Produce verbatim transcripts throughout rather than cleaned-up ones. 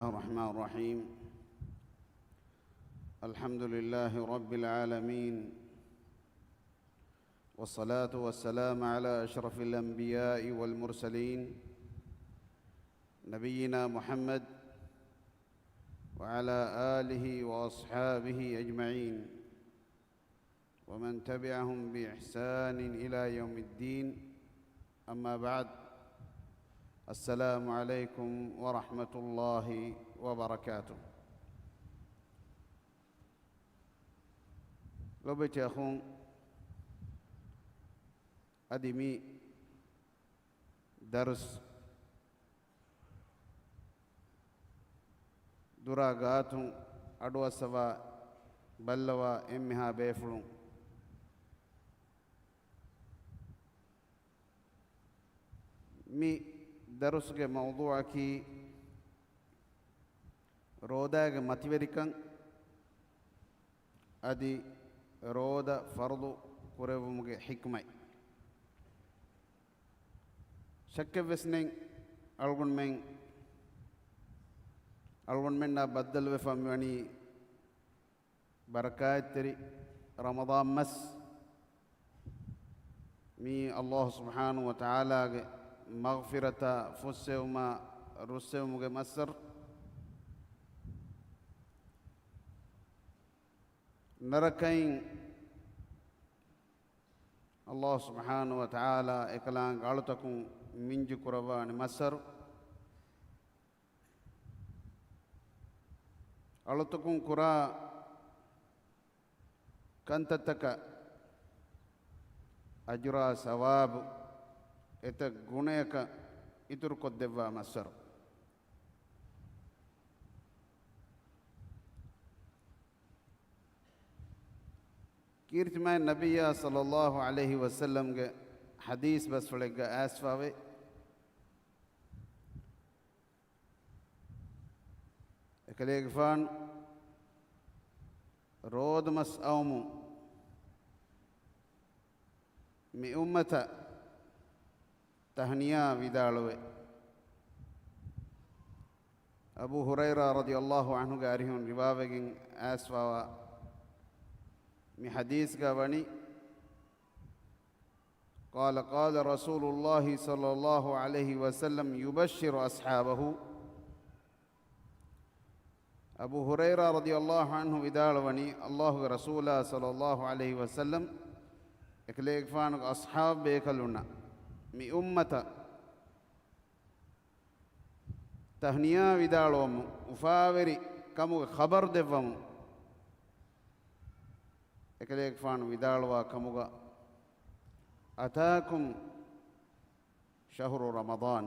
الرحمن الرحيم. الحمد لله رب العالمين، والصلاة والسلام على أشرف الأنبياء والمرسلين، نبينا محمد وعلى آله وأصحابه أجمعين، ومن تبعهم بإحسان إلى يوم الدين. أما بعد، السلام عليكم ورحمة الله وبركاته. ލޮބުވެތި އަޚުން، އަދި މި ދަރުސް ދުރާ ގާތުން އަޑުއައްސަވާ ބައްލަވާ އެންމެހާ ބޭފުޅުން. މި ދަރުސްގެ މައުޟޫޢަކީ ރޯދާގެ މަތިވެރިކަން އަދި ރޯދަ ފަރުޟު ކުރެއްވުމުގެ ޙިކްމަތް. ޝައްކެއްވެސް ނެތް، އަޅުގަނޑުމެން، އަޅުގަނޑުމެންނާ ބައްދަލުވެފަ މިވަނީ ބަރަކާތްތެރި ރަމަޟާން މަސް. މީ ﷲ ސުބްޙާނަހޫ ވަތަޢާލާގެ މަޣްފިރަތާ، ފުއްސެވުމާ، ރުއްސެވުމުގެ މައްސަރު. ނަރަކައިން ﷲ ސުބްޙާނަހޫ ވަތަޢާލާ އެކަލާނގެ އަޅުތަކުން މިންޖު ކުރައްވާނެ މައްސަރު. އަޅުތަކުން ކުރާ ކަންތައްތަކަށް އަޖުރާ ސަވާބު އެތައް ގުނަޔަކަށް އިތުރުކޮށްދެއްވާ މައްސަރު. ކީރިތިމާތް ނަބިއްޔާ ޞައްލައްލާހު ޢަލައިހި ވަސައްލަމްގެ ޙަދީޘް ބަސްފުޅެއްގަ އައިސްފާވޭ. އެކަލޭގެފާނު ރޯދަމަސް އައުމުން މި އުއްމަތަށް ތަހްނިޔާ ވިދާޅުވެ، އަބޫ ހުރައިރާ ރަޟިޔައްލާހު ޢަންހުގެ އަރިހުން ރިވާވެގެން އައިސްފާވާ މި ޙަދީޘްގަ ވަނީ، قال قال رسول الله صلى الله عليه وسلم يبشر أصحابه. އަބޫ ހުރައިރާ ރަޟިޔައްލާހު ޢަންހު ވިދާޅުވަނީ، ﷲގެ ރަސޫލާ ޞައްލައްލާހު ޢަލައިހި ވަސައްލަމް އެކަލޭގެފާނުގެ އަޞްޙާބު ބޭކަލުންނަށް މި އުއްމަތަށް ތަހްނިޔާ ވިދާޅުވަމުން، އުފާވެރި ކަމުގެ ޚަބަރު ދެއްވަމުން، އެކަލޭގެފާނު ވިދާޅުވާ ކަމުގަ، أتاكم شهر رمضان،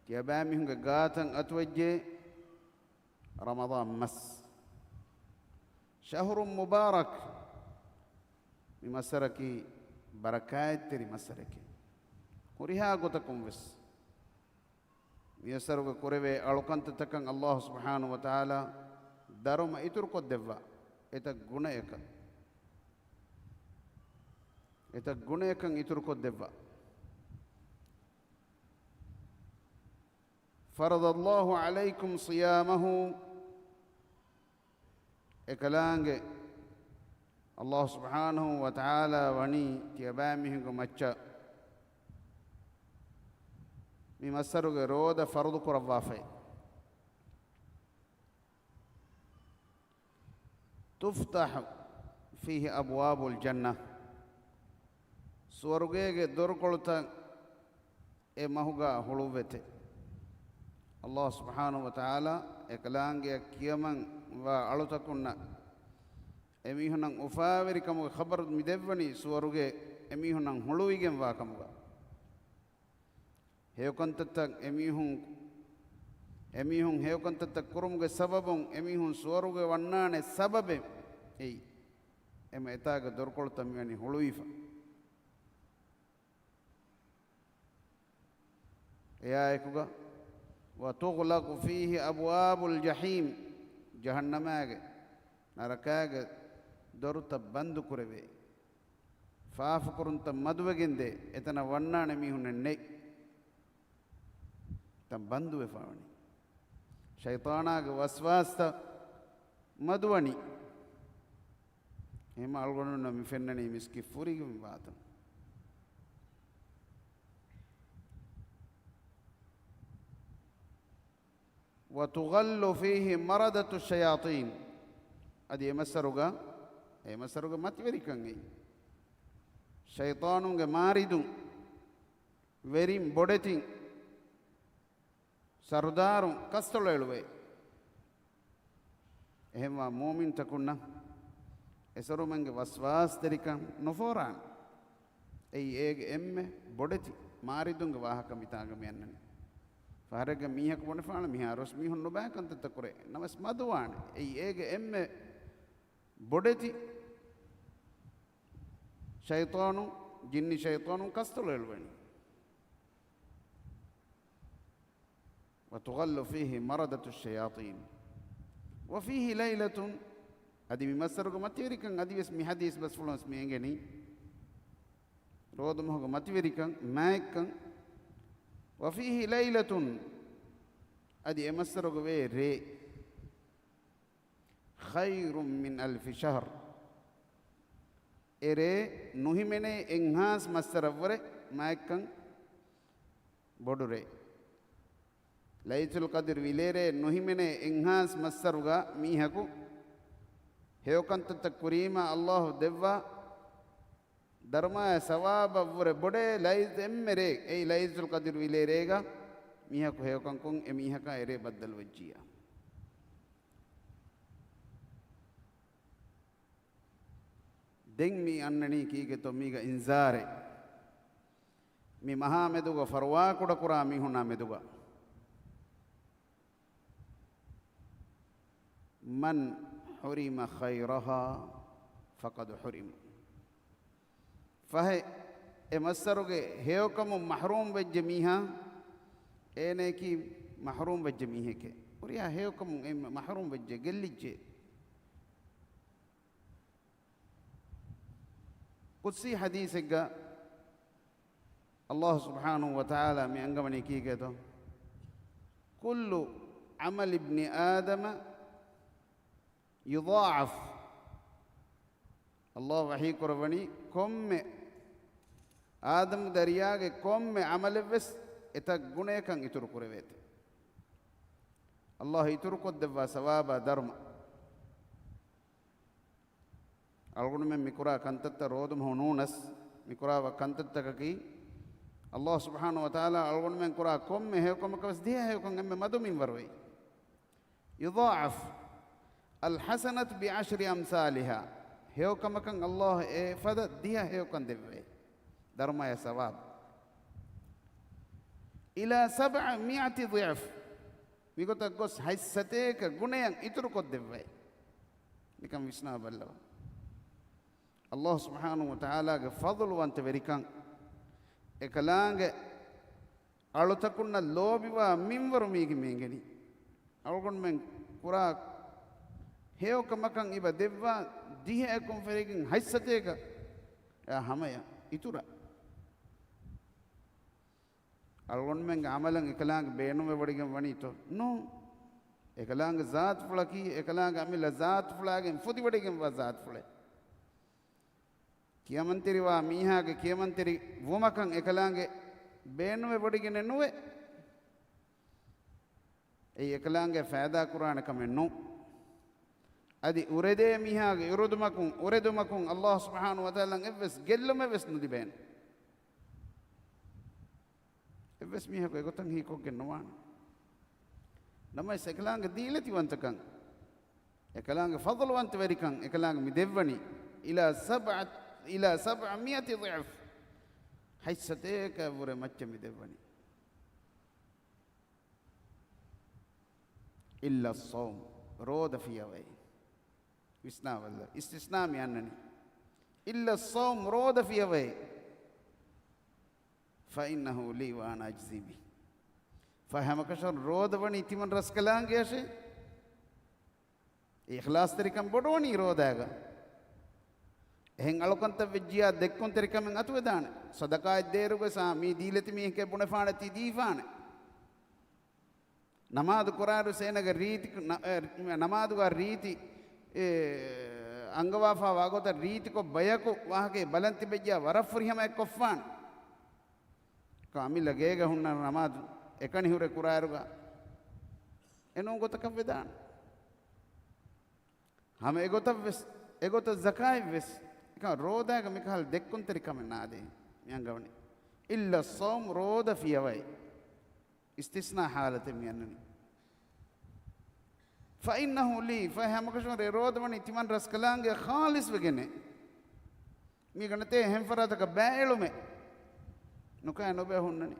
ތިޔަބައިމީހުންގެ ގާތަށް އަތުވެއްޖެ ރަމަޟާން މަސް. شهر مبارك، މި މައްސަރަކީ ބަރަކާތްތެރި މައްސަރެކޭ. ހުރިހާ ގޮތަކުން ވެސް މިއަސަރުގެ ކުރެވޭ އަޅުކަންތައްތަކަށް ﷲ ސުބްޙާނަހޫ ވަތަޢާލާ ދަރުމަ އިތުރުކޮށްދެއްވާ އެތައް ގުނަޔަކަށް، އެތައް ގުނަޔަކަށް އިތުރުކޮށްދެއްވާ. فرض الله عليكم صيامه، އެކަލާނގެ ﷲ ސުބްޙާނަހޫ ވަތަޢާލާ ވަނީ ތިޔަބައިމީހުންގެ މައްޗަށް މި މައްސަރުގެ ރޯދަ ފަރުޟު ކުރައްވާފައި. تفتح فيه أبواب الجنة، ސުވަރުގޭގެ ދޮރުކޮޅުތައް އެ މަހުގަ ހުޅުއްވެތެ. ﷲ ސުބްޙާނަހޫ ވަތަޢާލާ އެކަލާނގެއަށް ކިޔަމަން ވާ އަޅުތަކުންނަށް އެމީހުންނަށް އުފާވެރިކަމުގެ ޚަބަރު މި ދެއްވަނީ ސުވަރުގޭ އެމީހުންނަށް ހުޅުވިގެން ވާ ކަމުގަ. ހެޔޮކަންތައްތައް އެމީހުން، އެމީހުން ހެޔޮކަންތައްތައް ކުރުމުގެ ސަބަބުން އެމީހުން ސުވަރުގެ ވަންނާނެ ސަބަބެއް އެއީ. އެމަ އެތާގެ ދޮރުކޮޅުތައް މިވަނީ ހުޅުވިފަ. އެއާއެކުގަ، وتغلق فيه أبواب الجحيم، ޖަހަންނަމާގެ، ނަރަކާގެ ދޮރުތައް ބަންދު ކުރެވޭ. ފާފަކުރުންތައް މަދުވެގެންދޭ، އެތަނަށް ވަންނާނެ މީހުންނެއް ނެތް. ތަން ބަންދުވެފަ ވަނީ. ޝައިޠާނާގެ ވަސްވާސްތައް މަދުވަނީ. އެހެންމަ އަޅުގަނޑުންނަށް މި ފެންނަނީ މިސްކިތް ފުރިގެން ވާތަން. وتغل فيه مردة الشياطين. އަދި އެ މައްސަރުގަ، އެ މައްސަރުގަ މަތިވެރިކަން އެއީ. ޝައިޠާނުންގެ މާރިދުން، ވެރިން ބޮޑެތިން، ސަރުދާރުން ކަސްތޮޅު އެޅުވޭ. އެހެންވާ މުއުމިންތަކުންނަށް އެސޮރުމެންގެ ވަސްވާސްތެރިކަން ނުފޯރާނެ. އެއީ އޭގެ އެންމެ ބޮޑެތި މާރިދުންގެ ވާހަކަ މިތާނގަ މި އަންނަނީ. ފަހަރެއްގަ މީހަކު ބުނެފާނެ މިހާރުވެސް މީހުން ނުބައި ކަންތައްތައް ކުރޭ. ނަމަވެސް މަދުވާނެ. އެއީ އޭގެ އެންމެ ބޮޑެތި ޝައިޠާނު، ޖިންނި ޝައިޠާނު ކަސްތޮޅު އެޅުވަނީ. وتغل فيه مردة الشياطين. وفيه ليلة، އަދި މި މައްސަރުގެ މަތިވެރިކަން އަދިވެސް މި ޙަދީޘް ބަސްފުޅުން ވެސް މި އެނގެނީ. ރޯދަމަހުގެ މަތިވެރިކަން، މާތްކަން. وفيه ليلة، އަދި އެ މައްސަރުގަ ވޭ ރޭ. خير من ألف شهر. އެ ރޭ ނުހިމެނޭ އެއްހާސް މައްސަރަށްވުރެ މާތްކަން ބޮޑު ރޭ. ލައިލަތުލް ޤަދްރު ވިލޭ ރޭ ނުހިމެނޭ އެއްހާސް މައްސަރުގަ މީހަކު ހެޔޮކަންތައްތައް ކުރީމާ ﷲ ދެއްވާ ދަރުމައާ ސަވާބަށްވުރެ ބޮޑޭ ލައިލަ-، އެންމެ ރޭ، އެއީ ލައިލަތުލް ޤަދްރު ވިލޭ ރޭގަ މީހަކު ހެޔޮކަން ކޮށް އެ މީހަކާ އެ ރޭ ބައްދަލުވެއްޖިއްޔާ. ދެން މި އަންނަނީ ކީކޭތޯ މީގަ އިންޒާރެއް. މި މަހާ މެދުގަ ފަރުވާކުޑަކުރާ މީހުންނާ މެދުގަ. من حرم خيرها فقد حرم. ފަހެ، އެ މައްސަރުގެ ހެޔޮކަމުން މަޙްރޫމް ވެއްޖެ މީހާ، އޭނައަކީ މަޙްރޫމް ވެއްޖެ މީހެކޭ. ހުރިހާ ހެޔޮކަމުން އެ މަޙްރޫމް ވެއްޖެ، ގެއްލިއްޖެ. ޤުދްސީ ޙަދީޘެއްގަ ﷲ ސުބްޙާނަހޫ ވަތަޢާލާ މި އަންގަވަނީ ކީކޭތޯ؟ كل عمل ابن آدم يضاعف. ﷲ ވަޙީ ކުރައްވަނީ، ކޮންމެ އާދަމް ދަރިޔާގެ ކޮންމެ ޢަމަލެއްވެސް އެތައް ގުނަޔަކަށް އިތުރު ކުރެވޭތެ. ﷲ އިތުރުކޮށްދެއްވާ ސަވާބާ ދަރުމަ. އަޅުގަނޑުމެން މިކުރާ ކަންތައްތައް ރޯދަމަހު ނޫނަސް މިކުރާ ކަންތައްތަކަކީ، ﷲ ސުބްޙާނަހޫ ވަތަޢާލާ އަޅުގަނޑުމެން ކުރާ ކޮންމެ ހެޔޮކަމަކަށް ވެސް ދިހަ ހެޔޮކަން އެންމެ މަދު މިންވަރު އެއީ. يضاعف الحسنة بعشر أمثالها. ހެޔޮކަމަކަށް ﷲ އެ ފަދަ ދިހަ ހެޔޮކަން ދެއްވޭ. ދަރުމަޔާ ސަވާބު. إلى سبعمائة ضعف. މިގޮތަށް ގޮސް ހަތްސަތޭކަ ގުނަޔަށް އިތުރުކޮށްދެއްވައި. ނިކަން ވިސްނާ ބައްލަވާ. ﷲ ސުބްޙާނަހޫ ވަތަޢާލާގެ ފަޟުލުވަންތަވެރިކަން، އެކަލާނގެ އަޅުތަކުންނަށް ލޯބިވާ މިންވަރު މީގެ މި އެނގެނީ. އަޅުގަނޑުމެން ކުރާ ހެޔޮކަމަކަށް އިބަ ދެއްވާ ދިހައަކުން ފެށިގެން ހަތްސަތޭކަ އެއާ ހަމަޔަށް އިތުރަށް. އަޅުގަނޑުމެންގެ ޢަމަލަށް އެކަލާނގެ ބޭނުންވެވޮޑިގެން ވަނީތޯ؟ ނޫން. އެކަލާނގެ ޒާތުފުޅަކީ، އެކަލާނގެ އަމިއްލަ ޒާތުފުޅާގެން ފުދިވޮޑިގެންވާ ޒާތުފުޅެއް. ކިޔަމަންތެރިވާ މީހާގެ ކިޔަމަންތެރި ވުމަކަށް އެކަލާނގެ ބޭނުންވެވޮޑިގެނެއް ނުވޭ. އެއީ އެކަލާނގެ ފައިދާ ކުރާނެ ކަމެއް ނޫން. އަދި އުރެދޭ މީހާގެ އުރެދުމަކުން، އުރެދުމަކުން ﷲ ސުބްޙާނަހޫ ވަތަޢާލާއަށް އެއްވެސް ގެއްލުމެއް ވެސް ނުލިބޭނެ. އެއްވެސް މީހަކު އެގޮތަށް ހީކޮށްގެން ނުވާނެ. ނަމަވެސް އެކަލާނގެ ދީލަތިވަންތަކަން، އެކަލާނގެ ފަޟުލުވަންތަވެރިކަން، އެކަލާނގެ މި ދެއްވަނީ، إلى سبعة، إلى سبعمائة ضعف. ހަތްސަތޭކައަށްވުރެ މައްޗަށް މި ދެއްވަނީ. إلا الصوم، ރޯދަ ފިޔަވައި. ވިސްނާވައްލަ، އިސްތިސްނާ މި އަންނަނީ. إلا الصوم، ރޯދަ ފިޔަވައި. فإنه لي وأنا أجزي به. ފަހެ ހަމަކަށަވަރުން ރޯދަ ވަނީ ތިމަން ރަސްކަލާނގެއަށޭ. އިޚްލާޞްތެރިކަން ބޮޑުވަނީ ރޯދާގަ. އެހެން އަޅުކަންތައް ވެއްޖިޔާ ދެއްކުންތެރިކަމެއް އަތުވެދާނެ. ޞަދަޤާތް ދޭއިރުގަ ސާ މީ ދީލަތި މީހެކޭ ބުނެފާނެ ތީ ދީފާނެ. ނަމާދު ކުރާއިރު އޭނަގެ ރީތި، ނަ-، އެ، ނަމާދުގަ ރީތި، އެ، އަންގަވާފާ ވާގޮތަށް ރީތިކޮށް ބަޔަކު ވާހަކައެއް ބަލަން ތިބެއްޖާ ވަރަށް ފުރިހަމައެއް ކޮށްފާނެ. ކަމިލަ ގޭގަ ހުންނަ ނަމާދު އެކަނި ހުރެ ކުރާއިރުގަ އެނޫން ގޮތަކަށް ވެދާނެ. ހަމަ އެގޮތަށްވެސް، އެގޮތަށް ޒަކާތްވެސް، އެކަން ރޯދާގަ މިކަހަލަ ދެއްކުންތެރިކަމެއް ނާދޭ މި އަންގަވަނީ. އިއްލައްސައުމް، ރޯދަ ފިޔަވައި. އިސްތިސްނާ ހާލަތެއް މި އަންނަނީ. ފައިންނަހު ލީ، ފަހެ ހަމަކަށަވަރުން ރޯދަ ވަނީ ތިމަން ރަސްކަލާނގެ ޚާލިޞްވެގެން. މީގަ ނެތޭ އެހެން ފަރާތަކަށް ބައިއެޅުމެއް. ނުކައި ނުބައި ހުންނަނީ.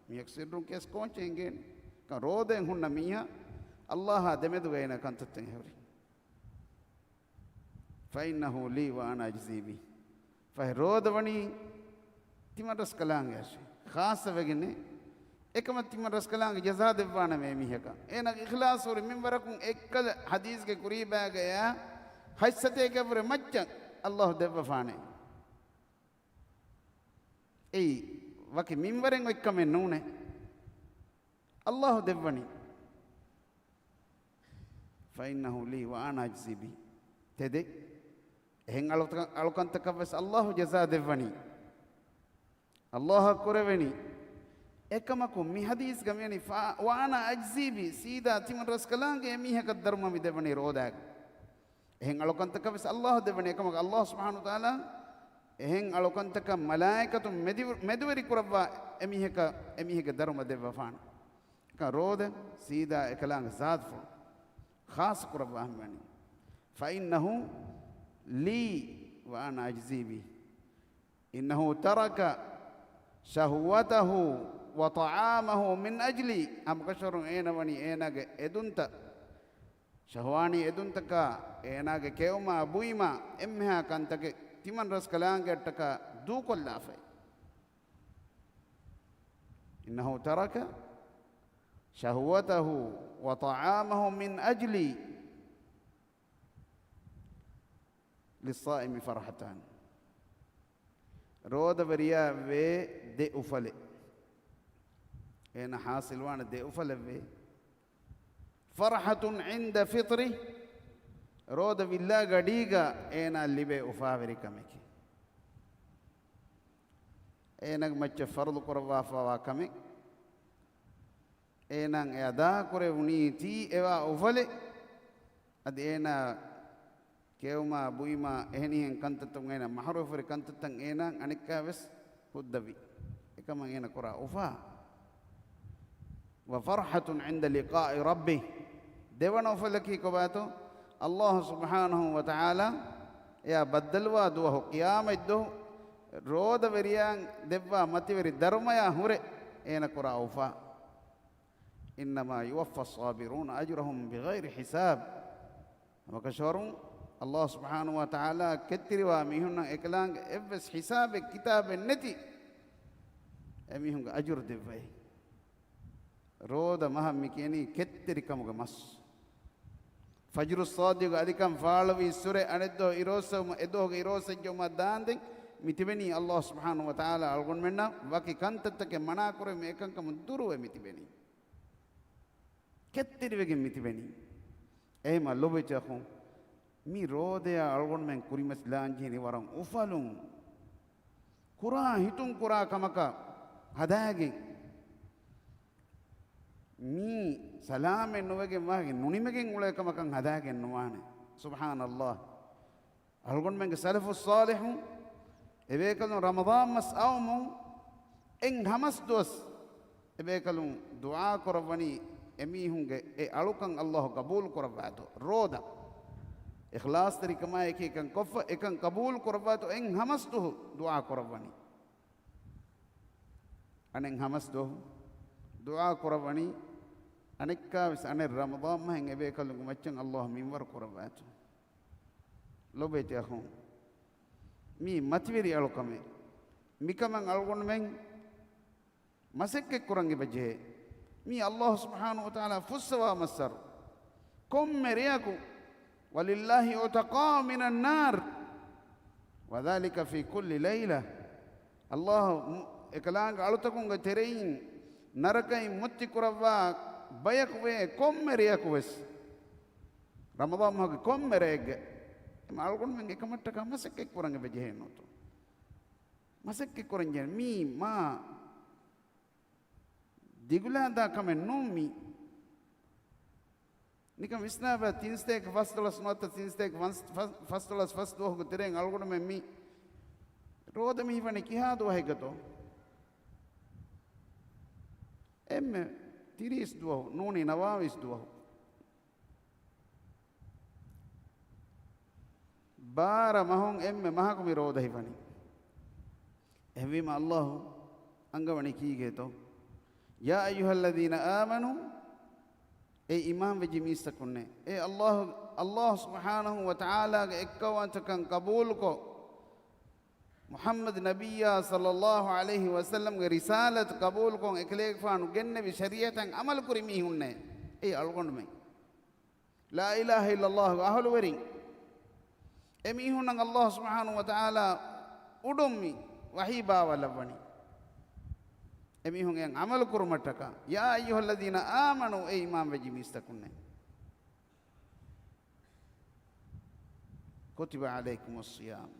މީހަކު ސިއްރުން ކިޔަސް ކޯންޗެއް އެނގޭނެ. ކަން ރޯދައިން ހުންނަ މީހާ އައްލާހާ ދެމެދުގަ އޭނަ ކަންތައްތައް ހުރި. ފައިންނަހު ލީ ވަ އަނަ އަޖްޒީ ބިހި. ފަހެ ރޯދަ ވަނީ ތިމަން ރަސްކަލާނގެއަށޭ. ޚާއްޞަވެގެން އެކަމަށް ތިމަން ރަސްކަލާނގެ ޖަޒާ ދެއްވާނެ މޭ މީހަކަށް. އޭނަގެ އިޚްލާޞް ހުރި މިންވަރަކުން އެއްކަލަ ޙަދީޘްގެ ކުރީބާގަޔާ ހަތްސަތޭކައަށްވުރެ މައްޗަށް އައްލާހު ދެއްވަފާނެ. އެއީ ވަކި މިންވަރެއް އޮތްކަމެއް ނޫނޭ. އައްލާހު ދެއްވަނީ. ފައިންނަހު ލީ ވަ އަނަ އަޖްޒީ ބިހި. ތެދެއް. އެހެން އަޅުތަ-، އަޅުކަންތަކަށްވެސް އައްލާހު ޖަޒާ ދެއްވަނީ. އައްލާހަށް ކުރެވެނީ. އެކަމަކު މި ޙަދީޘްގަ މިވަނީ ފާ-، ވަ އަނަ އަޖްޒީ ބިހި، ސީދާ ތިމަން ރަސްކަލާނގެ އެމީހަކަށް ދަރުމަ މި ދެއްވަނީ ރޯދާގަ. އެހެން އަޅުކަންތަކަށް ވެސް އައްލާހު ދެއްވަނީ. އެކަމަކު އައްލާހު ސުބްޙާނަހު ވަތަޢާލާ އެހެން އަޅުކަންތަކަށް މަލާއިކަތުން މެދި-، މެދުވެރި ކުރައްވާ އެމީހަކަށް، އެމީހެއްގެ ދަރުމަ ދެއްވަފާނެ. އެކަން ރޯދަ ސީދާ އެކަލާނގެ ޒާތުފުޅު ޚާއްޞަ ކުރައްވާ ހަމަވަނީ. ފައިންނަހު ލީ ވަ އަނަ އަޖްޒީ ބިހި. އިންނަހު ތަރަކަ ޝަހުވަތަހު ވަ ޠަޢާމަހު މިން އަޖްލީ. ހަމަކަށަވަރުން އޭނަ ވަނީ އޭނާގެ އެދުންތައް، ޝަހުވާނީ އެދުންތަކާ، އޭނާގެ ކެއުމާ ބުއިމާ އެންމެހާ ކަންތަކެއް ތިމަން ރަސްކަލާނގެއަށްޓަކާ ދޫކޮށްލާފައި. އިންނަހު ތަރަކަ ޝަހުވަތަހު ވަ ޠަޢާމަހު މިން އަޖްލީ. ލިއްޞާއިމި ފަރްޙަތާން. ރޯދަވެރިޔާ ވޭ ދެ އުފަލެއް. އޭނަ ޙާޞިލްވާނެ ދެ އުފަލެއް ވޭ. ފަރްޙަތުން ޢިންދަ ފިޠްރި، ރޯދަ ވިއްލާ ގަޑީގަ އޭނާ ލިބޭ އުފާވެރިކަމެކޭ. އޭނަގެ މައްޗަށް ފަރުޟު ކުރައްވާފަވާ ކަމެއް. އޭނާ އެ އަދާކުރެވުނީތީ އެވާ އުފަލެއް. އަދި އޭނާ ކެއުމާ ބުއިމާ އެހެނިހެން ކަންތައްތައް އޭނާ މަޙްރޫމް ހުރި ކަންތައްތައް އޭނާ އަނެއްކާވެސް ހުއްދަވި. އެކަމަށް އޭނާ ކުރާ އުފާ. وفرحة عند لقاء ربه. ދެވަނަ އުފަލަކީ ކޮބާތޯ؟ އައްލާހު ސުބްޙާނަހު ވަތަޢާލާ އެޔާ ބައްދަލުވާ ދުވަހު، ޤިޔާމަތް ދުވަހު ރޯދަވެރިޔާ ދެއްވާ މަތިވެރި ދަރުމަޔާ ހުރެ އޭނަ ކުރާ އުފާ. إنما يوفى الصابرون أجرهم بغير حساب. ހަމަކަށަވަރުން އައްލާހު ސުބްޙާނަހު ވަތަޢާލާ ކެތްތެރިވާ މީހުންނަށް އެކަލާނގެ އެއްވެސް ހިސާބެއް ކިތާބެއް ނެތި އެމީހުންގެ އަޖުރު ދެއްވައި. ރޯދަ މަހަށް މި ކިޔަނީ ކެތްތެރިކަމުގެ މަސް. ފަޖުރު ޞާދިޤުގެ އަލިކަން ފާޅުވީއްސުރެ އަނެއްދުވަހު އިރުއޮއްސެވުމަށް އެދުވަހުގެ އިރުއޮއްސެއްޖެއްވުމަށް ދާންދެން މި ތިބެނީ އައްލާހު ސުބްޙާނަހު ވަތަޢާލާ އަޅުގަނޑުމެންނަށް ވަކި ކަންތައްތަކެއް މަނާކުރެވި އެކަންކަމުން ދުރުވެ މި ތިބެނީ. ކެތްތެރިވެގެން މި ތިބެނީ. އެހެމަ ލޮބުވެތި އަޚުން، މި ރޯދަޔާ އަޅުގަނޑުމެން ކުރިމަތިލާން ޖެހެނީ ވަރަށް އުފަލުން. ކުރާ ހިތުން ކުރާ ކަމަކަށް ހަދާގެން. މީ ސަލާމަތް ނުވެގެން ވާގެން ނުނިމެގެން އުޅޭ ކަމަކަށް ހަދާގެން ނުވާނެ. ސުބްޙާނައްލާހް. އަޅުގަނޑުމެންގެ ސަލަފުއް ޞާލިޙު އެބޭކަލުން ރަމަޟާން މަސް އައުމުން އެއް ހަމަސް ދުވަސް އެބޭކަލުން ދުޢާ ކުރައްވަނީ އެމީހުންގެ އެ އަޅުކަން އައްލާހު ގަބޫލު ކުރައްވާތޯ. ރޯދަ އިޚްލާޞްތެރިކަމާއެކީ އެކަން ކޮށްފަ އެކަން ޤަބޫލު ކުރައްވާތޯ އެއް ހަމަސް ދުވަހު ދުޢާ ކުރައްވަނީ. އަނެއް ހަމަސް ދުވަހު ދުޢާ ކުރައްވަނީ އަނެއްކާވެސް އަނެއް ރަމަޟާން މަހެއް އެބޭކަލުންގެ މައްޗަށް އައްލާހު މިންވަރު ކުރައްވާތޯ. ލޮބުވެތި އަޚުން، މީ މަތިވެރި އަޅުކަމެއް. މިކަމަށް އަޅުގަނޑުމެން މަސައްކަތްކުރަން އެބަޖެހޭ. މީ އައްލާހު ސުބްޙާނަހު ވަތަޢާލާ ފުއްސަވާ މައްސަރު. ކޮންމެ ރެޔަކު، وَلِلَّهِ عُتَقَاءُ مِنَ النَّارِ وَذَلِكَ فِي كُلِّ لَيْلَةٍ. އައްލާހު މު-، އެކަލާނގެ އަޅުތަކުންގެ ތެރެއިން ނަރަކައިން މުއްތި ކުރައްވާ ބަޔަކު ވޭ ކޮންމެ ރެޔަކު ވެސް، ރަމަޟާން މަހުގެ ކޮންމެ ރެއެއްގަ އެމަ އަޅުގަނޑުމެން އެކަމަށްޓަކާ މަސައްކަތް ކުރަން އެބަ ޖެހޭނެ ނޫންތޯ؟ މަސައްކަތް ކުރަން ޖެހޭނެ. މީ މާ ދިގުލާދާ ކަމެއް ނޫން މީ. ނިކަން ވިސްނާބަ، ތިން ސަތޭކަ ފަސްދޮޅަސް ނުވަތަ ތިން ސަތޭކަ ފަސް، ފަސް، ފަސްދޮޅަސް ފަސް ދުވަހުގެ ތެރެއިން އަޅުގަނޑުމެން މި ރޯދަ މި ހިފަނީ ކިހާ ދުވަހެއްގަތޯ؟ އެންމެ ތިރީސް ދުވަހު ނޫނީ، ނަވާވީސް ދުވަހު. ބާރަ މަހުން އެންމެ މަހަކު މި ރޯދަ ހިފަނީ. އެހެންވީމަ ﷲ އަންގަވަނީ ކީގޭތޯ؟ يا أيها الذين آمنوا، އޭ އީމާން ވެއްޖި މީސްތަކުންނޭ، އޭ ﷲ، ﷲ ސުބްޙާނަހޫ ވަތަޢާލާގެ އެއްކައުވަންތަކަން ޤަބޫލުކޮށް، މުޙައްމަދު ނަބިއްޔާ ޞައްލަﷲު ޢަލައިހި ވަސައްލަމްގެ ރިސާލަތު ޤަބޫލުކޮށް، އެކަލޭގެފާނު ގެންނެވި ޝަރީޢަތަށް ޢަމަލު ކުރި މީހުންނޭ. އޭ އަޅުގަނޑުމެން، لا إله إلا اللهގެ އަހުލުވެރިން، އެމީހުންނަށް ﷲ ސުބްޙާނަހޫ ވަތަޢާލާ އުޑުން މި ވަޙީ ބާވާލައްވަނީ. އެމީހުން އެއަށް ޢަމަލު ކުރުމަށްޓަކާ، يا أيها الذين آمنوا، އޭ އީމާން ވެއްޖި މީސްތަކުންނޭ. كتب عليكم الصيام.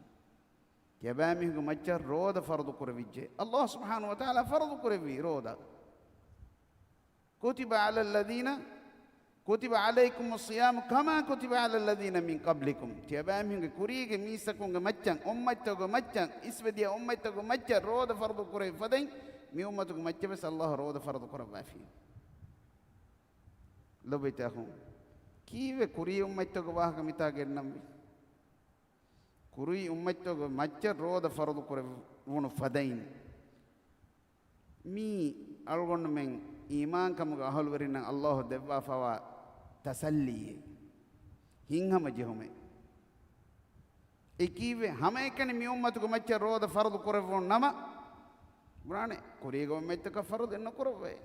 ތިޔަބައިމީހުންގެ މައްޗަށް ރޯދަ ފަރުޟު ކުރެވިއްޖެ. ﷲ ސުބްޙާނަހޫ ވަތަޢާލާ ފަރުޟު ކުރެއްވީ ރޯދަ. كتب على الذين، كتب عليكم الصيام كما كتب على الذين من قبلكم. ތިޔަބައިމީހުންގެ ކުރީގެ މީސްތަކުންގެ މައްޗަށް، އުއްމަތްތަކުގެ މައްޗަށް، އިސްވެދިޔަ އުއްމަތްތަކުގެ މައްޗަށް ރޯދަ ފަރުޟު ކުރެވި ފަދައިން، މި އުއްމަތުގެ މައްޗަށް ވެސް ﷲ ރޯދަ ފަރުޟު ކުރައްވާފި. ލޮބުވެތި އަޚުން، ކީއްވެ ކުރީ އުއްމަތްތަކުގެ ވާހަކަ މިތާ ގެންނަންވީ؟ ކުރީ އުއްމަތްތަކުގެ މައްޗަށް ރޯދަ ފަރުޟު ކުރެވުނު ފަދައިން، މީ އަޅުގަނޑުމެން އީމާންކަމުގެ އަހުލުވެރިންނަށް ﷲ ދެއްވާފަވާ ތަސައްލީއެއް، ހިތްހަމަޖެހުމެއް. އެ ކީއްވެ؟ ހަމައެކަނި މި އުއްމަތުގެ މައްޗަށް ރޯދަ ފަރުޟު ކުރެއްވުނު ނަމަ، ބުރާނެ ކުރީގެ އުއްމަތްތަކަށް ފަރުޟެއް ނުކުރައްވައޭ.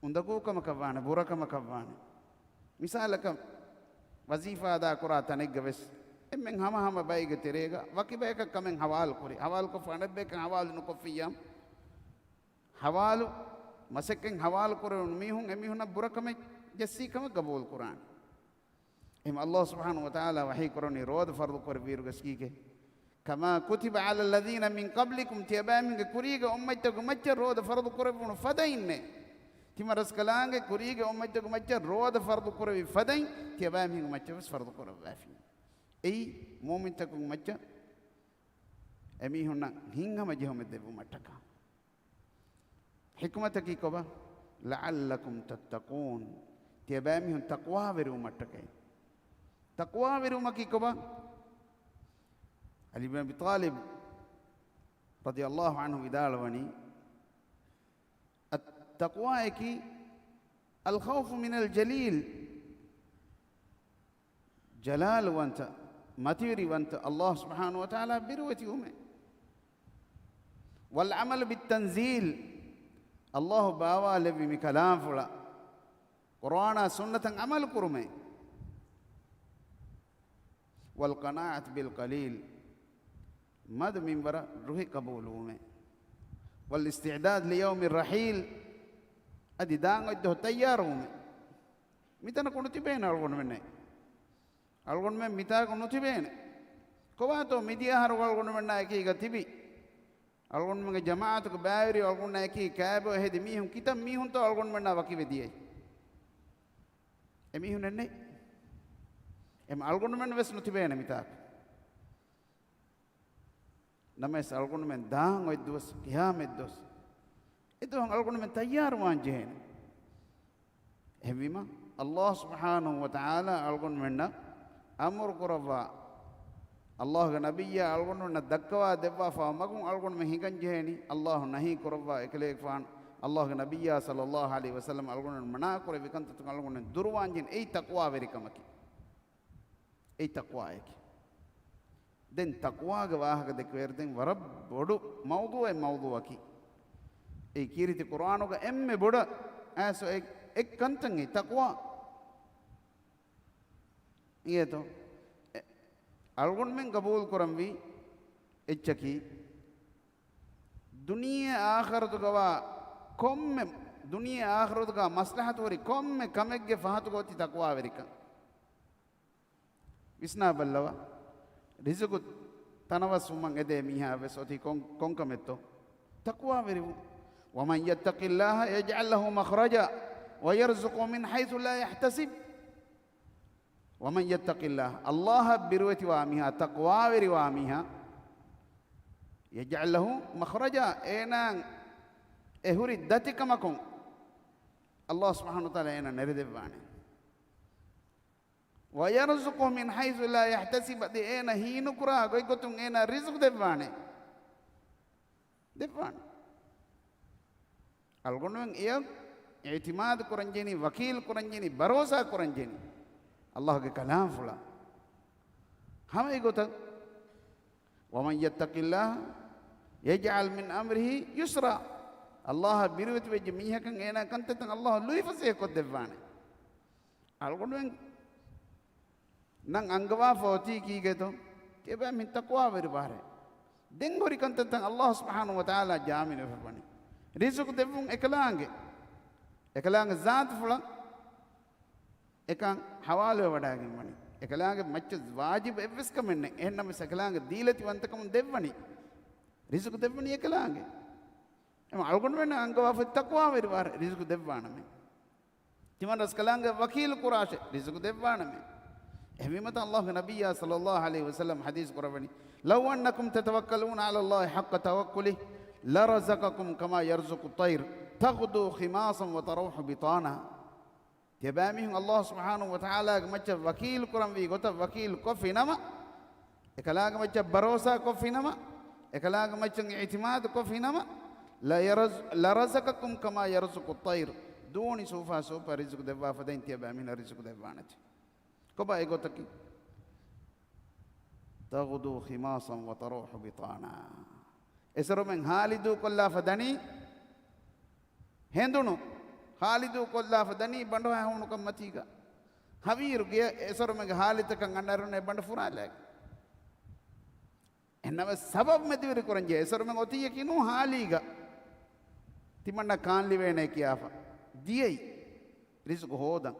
އުނދަގޫ ކަމަކަށްވާނެ، ބުރަ ކަމަކަށްވާނެ. މިސާލަކަށް، ވަޒީފާ އަދާކުރާ ތަނެއްގަ ވެސް އެންމެން ހަމަ ހަމަ ބައެއްގެ ތެރޭގަ ވަކި ބަޔަކަށް ކަމެއް ހަވާލު ކުރި، ހަވާލުކޮށްފަ އަނެއް ބަޔަކަށް ހަވާލު ނުކޮށްފިއްޔާ، ހަވާލު، މަސައްކަތް ހަވާލު ކުރެވުނު މީހުން އެމީހުންނަށް ބުރަކަމެއް ޖެއްސީ ކަމަށް ގަބޫލު ކުރާނެ. އެހެން ﷲ ސުބްޙާނަހޫ ވަތަޢާލާ ވަޙީ ކުރަނީ ރޯދަ ފަރުޟު ކުރެއްވިއިރު ގަސްގީގެ، كما كتب على الذين من قبلكم، ތިޔަބައިމީހުންގެ ކުރީގެ އުއްމަތްތަކުގެ މައްޗަށް ރޯދަ ފަރުޟު ކުރެއްވުނު ފަދައިންނޭ. ތިމަރަސްކަލާނގެ ކުރީގެ އުއްމަތްތަކުގެ މައްޗަށް ރޯދަ ފަރުޟު ކުރެވި ފަދައިން، ތިޔަބައިމީހުންގެ މައްޗަށް ވެސް ފަރުޟު ކުރައްވާފި. އެއީ މުއުމިންތަކުގެ މައްޗަށް އެމީހުންނަށް ހިތްހަމަޖެހުމެއް ދެއްވުމަށްޓަކާ. ޙިކުމަތަކީ ކޮބާ؟ لعلكم تتقون. ތިޔަބައިމީހުން ތަޤްވާވެރިވުމަށްޓަކައި. ތަޤްވާވެރިވުމަކީ ކޮބާ؟ ޢަލީ ބިން އަބީ ޠާލިބް ރަޟިޔަﷲ ޢަންހު ވިދާޅުވަނީ، ތަޤްވާއަކީ الخوف من الجليل، ޖަލާލުވަންތަ، މަތިވެރިވަންތަ ﷲ ސުބްޙާނަހޫ ވަތަޢާލާ ބިރުވެތިވުމޭ. والعمل بالتنزيل، ﷲ ބާވާލެއްވި މި ކަލާމްފުޅަށް، ޤުރްއާނާ ސުންނަތަށް ޢަމަލު ކުރުމޭ. والقناعة بالقليل، މަދު މިންވަރަށް ރުހި ޤަބޫލުވުމޭ. والاستعداد ليوم الرحيل، އަދި ދާން އޮތްދުވަހު ތައްޔާރުވުމޭ. މިތަނަކު ނުތިބޭނެ އަޅުގަނޑުމެންނެއް. އަޅުގަނޑުމެން މިތާކު ނުތިބޭނެ. ކޮބާތޯ މިދިޔަ އަހަރު އަޅުގަނޑުމެންނާ އެކީގަ ތިބި؟ އަޅުގަނޑުމެންގެ ޖަމާޢަތުގެ ބައިވެރި އަޅުގަނޑުމެންނާ އެކީ ކައިބޮ ހެދި މީހުން ކިތައް މީހުންތޯ އަޅުގަނޑުމެންނާ ވަކިވެ ދިޔައީ؟ އެމީހުންނެއް ނެތް. އެމަ އަޅުގަނޑުމެން ވެސް ނުތިބޭނެ މިތާކު. ނަމަވެސް އަޅުގަނޑުމެން ދާން އޮތް ދުވަސް، ޤިޔާމަތް ދުވަސް، އެ ދުވަހު އަޅުގަނޑުމެން ތައްޔާރުވާން ޖެހޭނެ. އެހެންވީމަ، ﷲ ސުބްޙާނަހޫ ވަތަޢާލާ އަޅުގަނޑުމެންނަށް އަމުރު ކުރައްވާ، ﷲގެ ނަބިއްޔާ އަޅުގަނޑުމެންނަށް ދައްކަވާ ދެއްވާފާ މަގުން އަޅުގަނޑުމެން ހިނގަން ޖެހޭނީ. ﷲ ނަހީ ކުރައްވާ އެކަލޭގެފާނު، ﷲގެ ނަބިއްޔާ ޞައްލަﷲު ޢަލައިހި ވަސައްލަމަ އަޅުގަނޑުމެން މަނާ ކުރެއްވި ކަންތައްތަކުން އަޅުގަނޑުމެން ދުރުވާން ޖެހޭނީ. އެއީ ތަޤްވާވެރިކަމަކީ. އެއީ ތަޤްވާގެ ވާހަކަ ދެކެވޭއިރު ދެން ވަރަށް ބޮޑު މައުޟޫޢެއް މައުޟޫޢަކީ. އެއީ ކީރިތި ޤުރްއާނުގަ އެންމެ ބޮޑަށް އައިސް އެ، އެއް ކަންތައް އެއީ ތަޤްވާ. އިނގޭތޯ؟ އެ، އަޅުގަނޑުމެން ގަބޫލު ކުރަންވީ އެއްޗަކީ، ދުނިޔެ އާޚިރަތުގަވާ ކޮންމެ ދުނިޔެ އާޚިރަތުގަ މަސްލަހަތު ހުރި ކޮންމެ ކަމެއްގެ ފަހަތުގަ އޮތީ ތަޤްވާވެރިކަން. ވިސްނާބަލަވާ. ރިޒުގު ތަނަވަސްވުމަށް އެދޭ މީހާ ވެސް އޮތީ ކޮން، ކޮން ކަމެއްތޯ؟ ތަޤްވާވެރިވުން. وَمَنْ يَتَّقِ اللَّهَ يَجْعَلْ لَهُ مَخْرَجًا وَيَرْزُقْهُ مِنْ حَيْثُ لَا يَحْتَسِبُ. وَمَنْ يَتَّقِ اللَّهَ، ﷲ އަށް ބިރުވެތިވާ މީހާ، ތަޤްވާވެރިވާ މީހާ، يَجْعَلْ لَهُ مَخْرَجًا، އޭނާ އެ ހުރި ދަތިކަމަކުން ﷲ ސުބްޙާނަހޫ ވަތަޢާލާ އޭނާ ނެރެދެއްވާނެ. وَيَرْزُقْهُ مِنْ حَيْثُ لَا يَحْتَسِبُ، އަދި އޭނާ ހީނުކުރާ ގޮތްގޮތުން އޭނާ ރިޒުޤު ދެއްވާނެ. ދެއްވާނެ. އަޅުގަނޑުމެން އެޔަށް އިޢްތިމާދު ކުރަންޖެހެނީ، ވަކީލް ކުރަންޖެހެނީ، ބަރޯސާ ކުރަންޖެހެނީ ﷲގެ ކަލާމްފުޅަށް. ހަމަ އެގޮތަށް، وَمَنْ يَتَّقِ اللَّهَ يَجْعَلْ مِنْ أَمْرِهِ يُسْرًا. ﷲ އަށް ބިރުވެތިވެއްޖެ މީހަކަށް އޭނާ ކަންތައްތައް ﷲ ލުއިފަސޭހަކޮށްދެއްވާނެ. އަޅުގަނޑުމެން ނަން އަންގަވާފަ އޮތީ ކީގެތޯ؟ ތިޔަބައިމީހުން ތަޤްވާވެރި ވާރޭ. ދެން ހުރި ކަންތައްތައް ﷲ ސުބްޙާނަހޫ ވަތަޢާލާ ޒާމިނުވެފަ ވަނީ. ރިޒުޤު ދެއްވުން އެކަލާނގެ، އެކަލާނގެ ޒާތުފުޅަށް އެކަން ޙަވާލުވެ ވަޑައިގެން ވަނީ. އެކަލާނގެ މައްޗަށް ވާޖިބު އެއްވެސް ކަމެއް ނެތް. އެހެންނަމަވެސް އެކަލާނގެ ދީލަތިވަންތަކަމުން ދެއްވަނީ. ރިޒުޤު ދެއްވަނީ އެކަލާނގެ. އެމަ އަޅުގަނޑުމެންނަށް އަންގަވާފަ ތަޤްވާވެރި ވާރޭ، ރިޒުޤު ދެއްވާނަމޭ. ތިމަންރަސްކަލާނގެ ވަކީލު ކުރާށޭ، ރިޒުޤު ދެއްވާނަމޭ. އެހެންވީމަތަ ﷲގެ ނަބިއްޔާ ޞައްލަﷲ ޢަލައިހި ވަސައްލަމް ޙަދީޘް ކުރައްވަނީ، لَوْ أَنَّكُمْ تَتَوَكَّلُونَ عَلَى اللَّهِ حَقَّ تَوَكُّلِهِ لَرَزَقَكُمْ كَمَا يَرْزُقُ الطَّيْرَ تَغْدُو خِمَاصًا وَتَرُوحُ بِطَانًا. ތިޔަބައިމީހުން ﷲ ސުބްޙާނަހޫ ވަތަޢާލާގެ މައްޗަށް ވަކީލު ކުރަންވީ ގޮތަށް ވަކީލު ކޮށްފިނަމަ، އެކަލާނގެ މައްޗަށް ބަރޯސާ ކޮށްފިނަމަ، އެކަލާނގެ މައްޗަށް އިޢްތިމާދު ކޮށްފިނަމަ، لَرَزَقَكُمْ كَمَا يَرْزُقُ الطَّيْرَ، ދޫނި ސޫފާ ސޫޕަ ރިޒުޤު ދެއްވާ ފަދައިން ތިޔަބައިމީހުންނަށް ރިޒުޤު ދެއްވާނެތީ. ކޮބާ އެގޮތަކީ؟ تَغْدُو خِمَاصًا وَتَرُوحُ بِطَانًا. އެސޮރުމެން ހާލިދޫ ކޮށްލާފަ ދަނީ ހެނދުނު، ހާލިދޫ ކޮށްލާފަ ދަނީ ބަނޑުހައި ހޫނުކަން މަތީގަ. ހަވީރު ގެޔަށް އެސޮރުމެންގެ ހާލިތަކަށް އަންނައިރުން އެ ބަނޑު ފުރާލާގެ. އެހެންނަމަވެސް ސަބަބު މެދުވެރި ކުރަންޖެހޭ. އެސޮރުމެން އޮތީއަކީ ނޫން ހާލީގަ. ތިމަންނަ ކާންލިވޭނޭ ކިޔާފަ ދިޔައީ ރިޒުޤު ހޯދަން.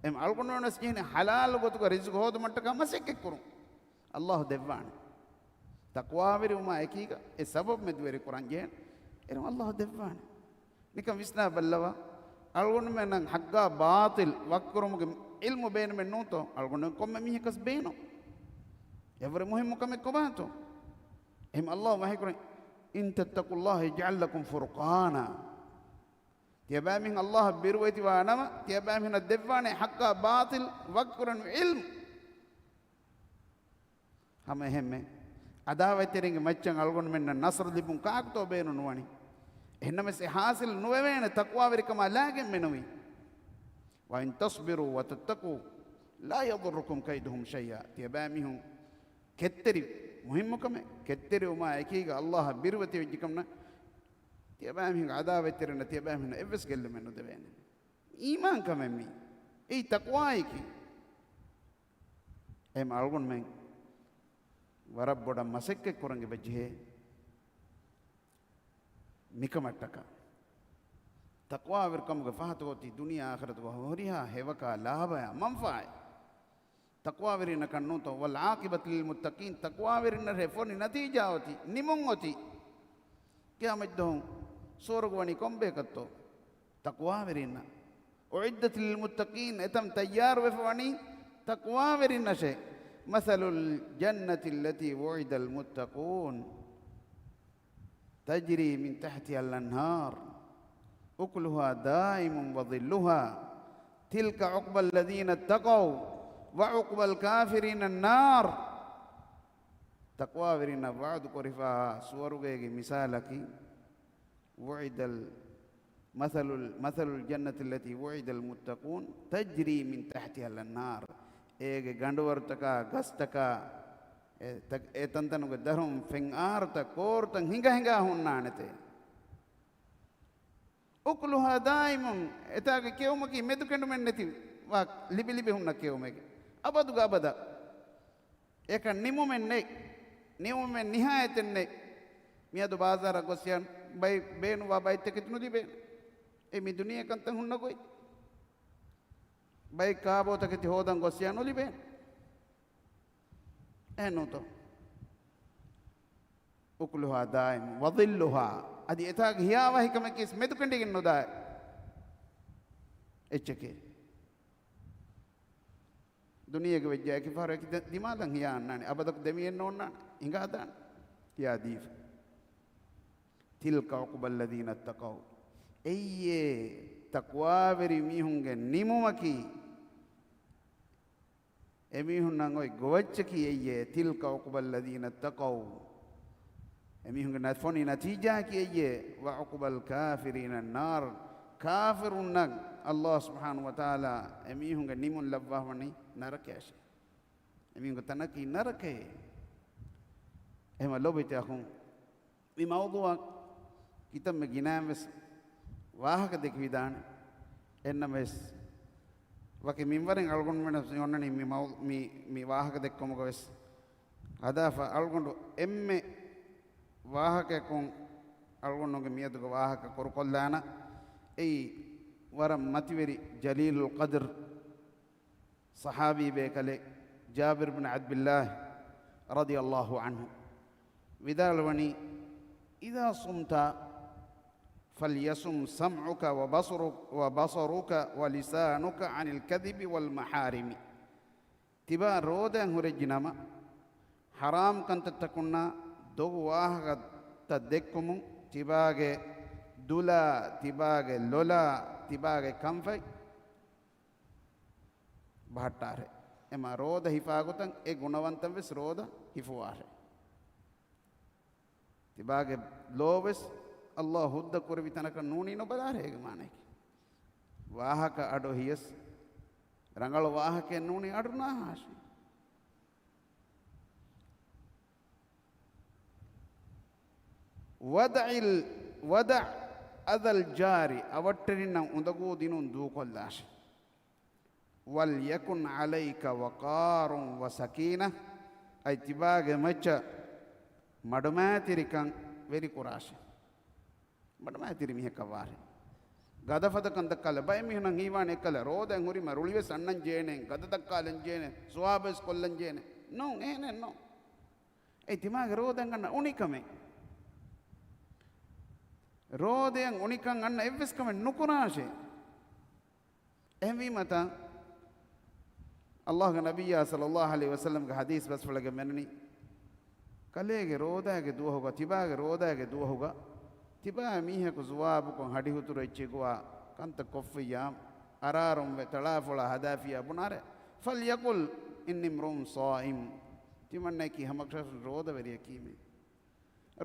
އެމް އަޅުގަނޑުމެން ވެސް ޖެހެނީ ޙަލާލު ގޮތުގަ ރިޒުޤު ހޯދުމަށްޓަކާ މަސައްކަތްކުރުން. ﷲ ދެއްވާނެ. ތަޤްވާވެރިވުމާ އެކީގަ އެ ސަބަބު މެދުވެރި ކުރަން ޖެހޭނެ. އޭރު ﷲ ދެއްވާނެ. ނިކަން ވިސްނާ ބައްލަވާ. އަޅުގަނޑުމެންނަށް ޙައްޤާ ބާޠިލް ވަކިކުރުމުގެ ޢިލްމު ބޭނުމެއް ނޫންތޯ؟ އަޅުގަނޑު ކޮންމެ މީހަކަސް ބޭނުން. އެވަރު މުހިއްމު ކަމެއް ކޮބާތޯ؟ އެހެން ﷲ ވަޙީކުރަން، إِن تَتَّقُوا اللَّهَ يَجْعَل لَّكُمْ فُرْقَانًا. ތިޔަބައިމީހުން ﷲ އަށް ބިރުވެތިވާ ނަމަ، ތިޔަބައިމީހުންނަށް ދެއްވާނެ ޙައްޤާ ބާޠިލް ވަކިކުރަން ޢިލްމު. ހަމަ އެހެންމެ އަދާވަތްތެރިންގެ މައްޗަށް އަޅުގަނޑުމެންނަށް ނަޞްރު ލިބުން ކާކުތޯ ބޭނުން ނުވަނީ؟ އެހެންނަމަވެސް އެ ޙާޞިލް ނުވެވޭނެ ތަޤްވާވެރިކަމާ ލާގެން މެނުވީ. وَإِن تَصْبِرُوا وَتَتَّقُوا لَا يَضُرُّكُمْ كَيْدُهُمْ شَيْئًا. ތިޔަބައިމީހުން ކެތްތެރި، މުހިއްމު ކަމެއް، ކެތްތެރިވުމާ އެކީގަ ﷲ އަށް ބިރުވެތިވެއްޖެކަމަށް ތިޔަބައިމީހުންގެ އަދާވަތްތެރިންނަށް ތިޔަބައިމީހުންނަށް އެއްވެސް ގެއްލުމެއް ނުދެވޭނެ. އީމާންކަމެއް މީ. އެއީ ތަޤްވާއަކީ. އެހެން އަޅުގަނޑުމެން ވަރަށް ބޮޑަށް މަސައްކަތް ކުރަން އެބަޖެހޭ. މިކަމަށްޓަކާ ތަޤްވާވެރިކަމުގެ ފަހަތު އޮތީ ދުނިޔެ އާޚިރަތުގެ ހުރިހާ ހެޔޮކާ ލާބަޔާ މަންފާއެއް. ތަޤްވާވެރިންނަކަށް ނޫންތޯ؟ وَالْعَاقِبَةُ لِلْمُتَّقِينَ، ތަޤްވާވެރިންނަށޭ ފޮނި ނަތީޖާ އޮތީ، ނިމުން އޮތީ. ޤިޔާމަތްދުވަހު ސުވަރުގެ ވަނީ ކޮންބަޔަކަށްތޯ؟ ތަޤްވާވެރިންނަށް. أُعِدَّتْ لِلْمُتَّقِينَ، އެތަން ތައްޔާރުވެފަ ވަނީ ތަޤްވާވެރިންނަށޭ. مَثَلُ الْجَنَّةِ الَّتِي وُعِدَ الْمُتَّقُونَ تَجْرِي مِنْ تَحْتِهَا الْأَنْهَارُ أُكُلُهَا دَائِمٌ وَظِلُّهَا تِلْكَ عُقْبَى الَّذِينَ اتَّقَوْا وَعُقْبَى الْكَافِرِينَ النَّارُ. ތަޤްވާވެރިންނަށް ވަޢުދު ކުރިފާ ސުވަރުގޭގެ މިސާލަކީ، وُعِدَ ال-، مَثَلُ ال-، مَثَلُ الْجَنَّةِ الَّتِي وُعِدَ الْمُتَّقُونَ تَجْرِي مِنْ تَحْتِهَا الْأَنْهَارُ، އޭގެ ގަނޑުވަރުތަކާ ގަސްތަކާ އެ ތަ-، އެ ތަންތަނުގެ ދަށުން ފެން އަހަރުތައް ކޯރުތައް ހިނގަ ހިނގާ ހުންނާނެތޭ. أُكُلُهَا دَائِمٌ، އެތާގެ ކެއުމަކީ މެދުކެނޑުމެއް ނެތި ވާ ލިބި ލިބި ހުންނަ ކެއުމެއް. އަބަދުގެ އަބަދަށް. އެކަން ނިމުމެއް ނެތް. ނިމުމެއް ނިހާޔަތެއް ނެތް. މިއަދު ބާޒާރަށް ގޮސް ޔަން ބައި ބޭނުންވާ ބައިތަކެތި ނުލިބޭ. އެ މި ދުނިޔެ ކަންތައް ހުންނަ ގޮތް. ބައެއް ކާބޯތަކެތި ހޯދަން ގޮސް ޔާ ނުލިބޭނެ. އެހެން ނޫންތޯ؟ އުކުލުހާ ދާއިމު، ވަޒިއްލުހާ. އަދި އެތާގެ ހިޔާވަހިކަމަކީ މެދުކެނޑިގެން ނުދާ އެއްޗެކޭ. ދުނިޔޭގެ ވެއްޖާ އެކި ފަހަރު އެކި ދެ-، ދިމާލަށް ހިޔާ އަންނާނެ. އަބަދަކު ދެމިއެއް ނޯންނާނެ. ހިނގާދާނެ. ހިޔާ ދީފަ. تِلْكَ عُقْبَى الَّذِينَ اتَّقَوْا. އެއްޔޭ ތަޤްވާވެރި މީހުންގެ ނިމުމަކީ. އެމީހުންނަށް އޮތް ގޮވައްޗަކީ އެއްޔޭ، تِلْكَ عُقْبَى الَّذِينَ اتَّقَوْا. އެމީހުންގެ ނަ-، ފޮނި ނަތީޖާއަކީ އެއްޔޭ، وَعُقْبَى الْكَافِرِينَ النَّارُ. ކާފިރުންނަށް ﷲ ސުބްޙާނަހޫ ވަތަޢާލާ އެމީހުންގެ ނިމުން ލައްވާފަވަނީ ނަރަކަޔަށޭ. އެމީހުންގެ ތަނަކީ ނަރަކައޭ. އެހެމަ ލޯބިތެ އަޚުން، މި މައުޟޫޢަށް ކިތަންމެ ގިނައިން ވެސް ވާހަކަ ދެކެވިދާނެ. އެހެންނަމަވެސް، ވަކި މިންވަރެއް އަޅުގަނޑުމެންނަށް އޮންނަނީ މި މައު-، މި، މި ވާހަކަ ދެއްކުމުގަ ވެސް ހަދާފަ އަޅުގަނޑު އެންމެ ވާހަކައަކުން އަޅުގަނޑުގެ މިއަދުގެ ވާހަކަ ކުރުކޮށްލާނަ. އެއީ ވަރަށް މަތިވެރި ޖަލީލުލް ޤަދްރު ޞަޙާބީ ބޭކަލެއް ޖާބިރު ބިން ޢަބްދިއްލާހި ރަޟިޔައްލާހު ޢަންހު ވިދާޅުވަނީ، إِذَا صُمْتَ فَلْيَصُمْ سَمْعُكَ وَبَصَرُ-، وَبَصَرُكَ وَلِسَانُكَ عَنِ الْكَذِبِ وَالْمَحَارِمِ. ތިބާ ރޯދައަށް ހުރެއްޖި ނަމަ، ޙަރާމް ކަންތައްތަކުންނާ ދޮގު ވާހަކަތައް ދެއްކުމުން ތިބާގެ ދުލާ، ތިބާގެ ލޮލާ، ތިބާގެ ކަންފަތް ބަހައްޓާށޭ. އެމަ ރޯދަ ހިފާ ގޮތަށް އެ ގުނަވަންތައް ވެސް ރޯދަ ހިފުވާށޭ. ތިބާގެ ލޯ ވެސް ﷲ ހުއްދަ ކުރެވި ތަނަކަށް ނޫނީ ނުބަލާށޭ އޭގެ މާނައަކީ. ވާހަކަ އަޑު އެހިޔަސް ރަނގަޅު ވާހަކައެއް ނޫނީ އަޑު ނާހާށޭ. وَدَعِ ال-، وَدَعْ أَذَى الْجَارِ، އަވަށްޓެރިންނަށް އުނދަގޫ ދިނުން ދޫކޮށްލާށޭ. وَلْيَكُنْ عَلَيْكَ وَقَارٌ وَسَكِينَةٌ، އައި ތިބާގެ މައްޗަށް މަޑުމައިތިރިކަން ވެރިކުރާށޭ. މަޑުމައިތިރި މީހަކަށް ވާށޭ. ގަދަފަދަކަން ދައްކާލަ، ބައެއް މީހުންނަށް ހީވާނެ އެއްކަލަ ރޯދައިން ހުރީމަ ރުޅިވެސް އަންނަން ޖޭނެ، ގަދަ ދައްކާލަން ޖޭނެ، ސުވާބުވެސް ކޮށްލަން ޖޭނެ. ނޫން، އެހެނެއް ނޫން. އެ ތިމާގެ ރޯދައިން އަންނަ އުނިކަމެއް. ރޯދައިން އުނިކަން އަންނަ އެއްވެސް ކަމެއް ނުކުރާށޭ. އެހެންވީމަތާ، ﷲގެ ނަބިއްޔާ ޞައްލައްލާހު ޢަލައިހި ވަސައްލަމްގެ ޙަދީޘް ބަސްފުޅެއްގަ މެނުނީ، ކަލޭގެ ރޯދާގެ ދުވަހުގަ، ތިބާގެ ރޯދާގެ ދުވަހުގަ، ތިބާ މީހަކު ޒުވާބުކޮށް ހަޑިހުތުރު އެއްޗެއްގޮވާ ކަންތައް ކޮށްފިއްޔާ، އަރާރުންވެ ތަޅާފޮޅާ ހަދާފިއްޔާ ބުނާރޭ، فَلْيَقُلْ إِنِّي امْرُؤٌ صَائِمٌ. ތިމަންނައަކީ ހަމަކަށަވަރު ރޯދަވެރިޔަކީމޭ.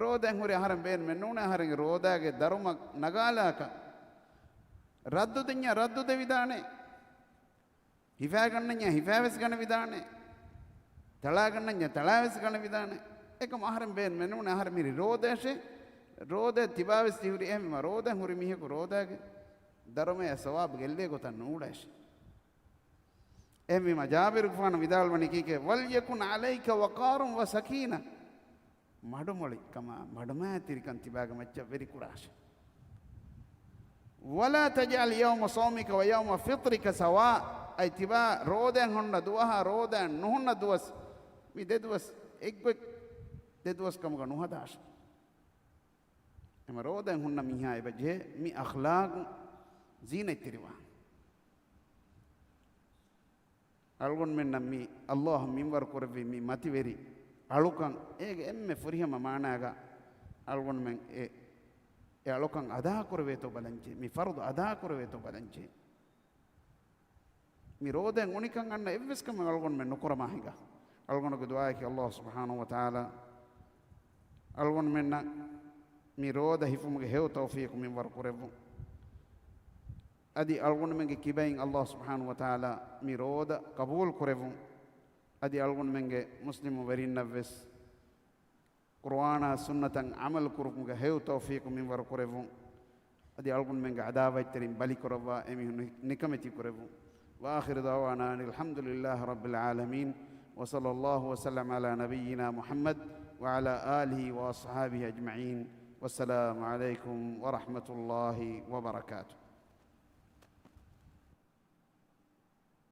ރޯދައިން ހުރި އަހަރެން ބޭނުމެއް ނޫނޭ އަހަރެންގެ ރޯދާގެ ދަރުމަ ނަގާލާކަށް. ރައްދު ދިންޏާ ރައްދު ދެވިދާނެ. ހިފާގަންނަންޏާ ހިފާވެސް ގަނެވިދާނެ. ތަޅާގަންނަންޏާ ތަޅާވެސް ގަނެވިދާނެ. އެކަމު އަހަރެން ބޭނުމެއް ނޫނޭ އަހަރެން މިރި ރޯދައަށޭ. ރޯދަ ތިބާވެސް ތިހުރި އެހެންވީމަ ރޯދައިން ހުރި މީހަކު ރޯދާގެ ދަރުމަޔާ ސަވާބު ގެއްލޭ ގޮތަށް ނޫޅޭށޭ. އެހެންވީމަ ޖާބިރުގެފާނު ވިދާޅުވަނީ ކީކޭ؟ وَلْيَكُنْ عَلَيْكَ وَقَارٌ وَسَكِينَةٌ. މަޑުމޮޅިކަމާ މަޑުމައިތިރިކަން ތިބާގެ މައްޗަށް ވެރިކުރާށޭ. وَلَا تَجْعَلْ يَوْمَ صَوْمِكَ وَيَوْمَ فِطْرِكَ سَوَاءً. އައި ތިބާ ރޯދައިން ހުންނަ ދުވަހާ ރޯދައިން ނުހުންނަ ދުވަސް، މި ދެ ދުވަސް އެއްގޮތް ދެ ދުވަސް ކަމުގަ ނުހަދާށޭ. އެމަ ރޯދައިން ހުންނަ މީހާ އެބަ ޖެހޭ މި އަޚްލާގު ޒީނަތްތެރިވާން. އަޅުގަނޑުމެންނަށް މި ﷲ މިންވަރު ކުރެއްވި މި މަތިވެރި އަޅުކަން، އޭގެ އެންމެ ފުރިހަމަ މާނާގަ އަޅުގަނޑުމެން އެ، އެ އަޅުކަން އަދާކުރެވޭތޯ ބަލަންޖެ، މި ފަރުޟު އަދާކުރެވޭތޯ ބަލަންޖެ. މި ރޯދައިން އުނިކަން އަންނަ އެއްވެސް ކަމެއް އަޅުގަނޑުމެން ނުކުރަމާ ހިނގާ. އަޅުގަނޑުގެ ދުޢާއަކީ ﷲ ސުބްޙާނަހޫ ވަތަޢާލާ އަޅުގަނޑުމެންނަށް މި ރޯދަ ހިފުމުގެ ހެޔޮ ތައުފީޤު މިންވަރު ކުރެއްވުން. އަދި އަޅުގަނޑުމެންގެ ކިބައިން ﷲ ސުބްޙާނަހޫ ވަތަޢާލާ މި ރޯދަ ޤަބޫލު ކުރެއްވުން. އަދި އަޅުގަނޑުމެންގެ މުސްލިމު ވެރިންނަށްވެސް ޤުރުއާނާ ސުންނަތަށް ޢަމަލު ކުރުމުގެ ހެޔޮ ތައުފީޤު މިންވަރު ކުރެއްވުން. އަދި އަޅުގަނޑުމެންގެ ޢަދާވަތްތެރިން ބަލިކުރައްވާ އެމީހުން ނި-، ނިކަމެތި ކުރެއްވުން. وَآخِرُ دَعْوَانَا أَنِ الْحَمْدُ لِلَّهِ رَبِّ الْعَالَمِينَ، وَصَلَّى اللَّهُ وَسَلَّمَ عَلَى نَبِيِّنَا مُحَمَّدٍ وَعَلَى آلِهِ وَأَصْحَابِهِ أَجْمَعِينَ، وَالسَّلَامُ عَلَيْكُمْ وَرَحْمَةُ اللَّهِ وَبَرَكَاتُهُ.